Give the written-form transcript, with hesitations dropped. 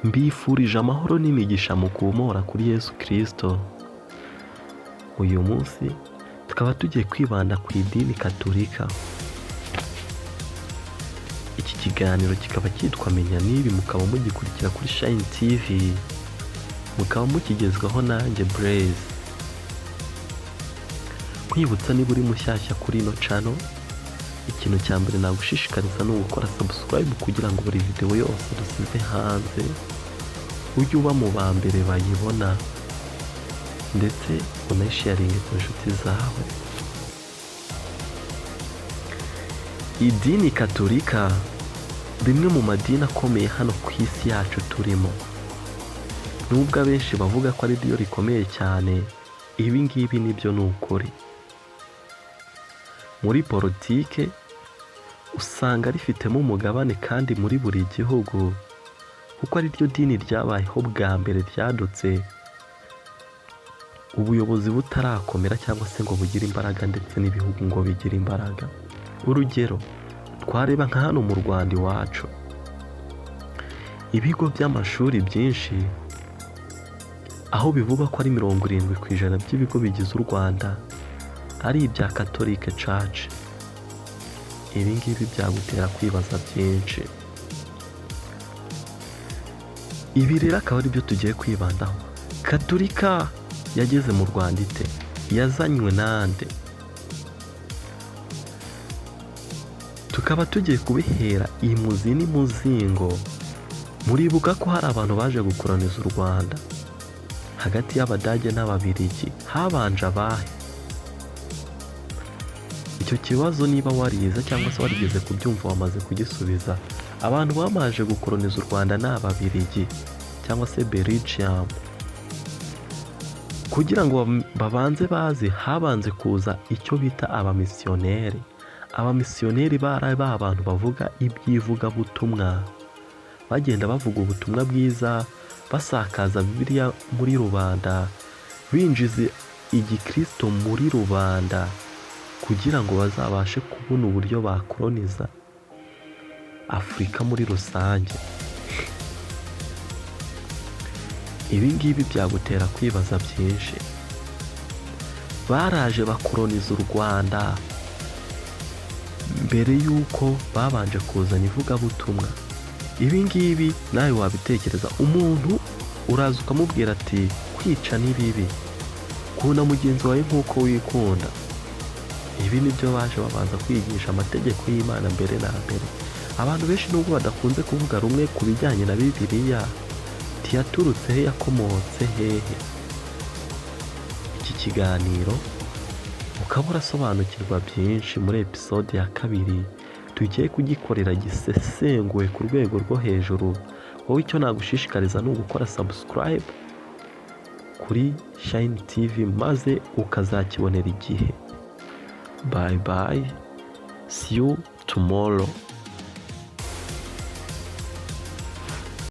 Mbifurije amahoro n'imigisha mu kumora kuri Yesu Kirisito. Uyu munsi tukaba tugiye kwibanda ku idini Katolika. Iki kiganiro kikaba cyitwa Menya N'ibi, mukaba mugikurikira kuri Shine TV, mukaba mukigezwaho nanjye Blaise. Nkwibutsa, niba uri mushyashya kuri ino channel, ikintu cya mbere nagushishikariza ni ugukora subscribe kugira ngo buri video yose dusize hanze ujye uba mu ba mbere bayibona, ndetse unayisharinge ku nshuti zawe. Idini Katolika, rimwe mu madini akomeye hano ku isi yacu turimo, nubwo abenshi bavuga ko ari ryo rikomeye cyane, ibi ngibi nibyo ni ukuri. Muri politike usanga rifitemo umugabane kandi muri buri gihugu, kuko ari ryo dini ryabayeho bwa mbere, ryadutse ubuyobozi butarakomera cyangwa se ngo bugire imbaraga, ndetse n'ibihugu ngo bigire imbaraga. Urugero twareba nka hano mu Rwanda iwacu, ibigo by'amashuri byinshi, aho bivugwa ko ari 70% by'ibigo bigize u Rwanda ari ibya Catholic Church. Ibi ngibi byagutera kwibaza byinshi. Ibi rero akaba ari byo tugiye kwibandaho. Katolika yageze mu Rwanda ite? Yazanywe nande? Tukaba tugiye kubihera imuzi n'imuzingo. Muribuka ko hari abantu baje gukoroniza u Rwanda. Hagati y'Abadage n'Ababirigi habanje abahe? Icyo kibazo niba warize cyangwa se warigeze kubyumva, wamaze kugisubiza. Abantu babanje gukoroniza u Rwanda ni Ababirigi cyangwa se Belgium. Kugira ngo babanze baze, habanze kuza icyo bita abamisiyoneri. Abamisiyoneri bari ba bantu bavuga iby'ivugabutumwa, bagenda bavuga ubutumwa bwiza, basakaza Bibiliya muri rubanda, binjiza igikirisito muri rubanda kugira ngo bazabashe kubona uburyo bakoroniza Afurika muri rusange. Ibi ngibi byagutera kwibaza byinshi. Baraje bakoroniza u Rwanda mbere y'uko babanje kuzana ivugabutumwa. Ibi ngibi nawe wabitekereza, umuntu uraza ukamubwira ati: "Kwica ni bibi, kunda mugenzi wawe nk'uko wikunda." Ibi nibyo baje babanza kwigisha, amategeko y'Imana mbere na mbere. Abantu benshi nubwo badakunze kuvuga rumwe ku bijyanye na Bibiliya, ntiyaturutse he, yakomotse hehe? Iki kiganiro ukaba urasobanukirwa byinshi muri episode ya kabiri tugiye kugikorera gisesenguwe ku rwego rwo hejuru. Wowe icyo nagushishikariza ni ugukora subscribe kuri Shine TV maze ukazakibonera igihe. Bye bye, see you tomorrow.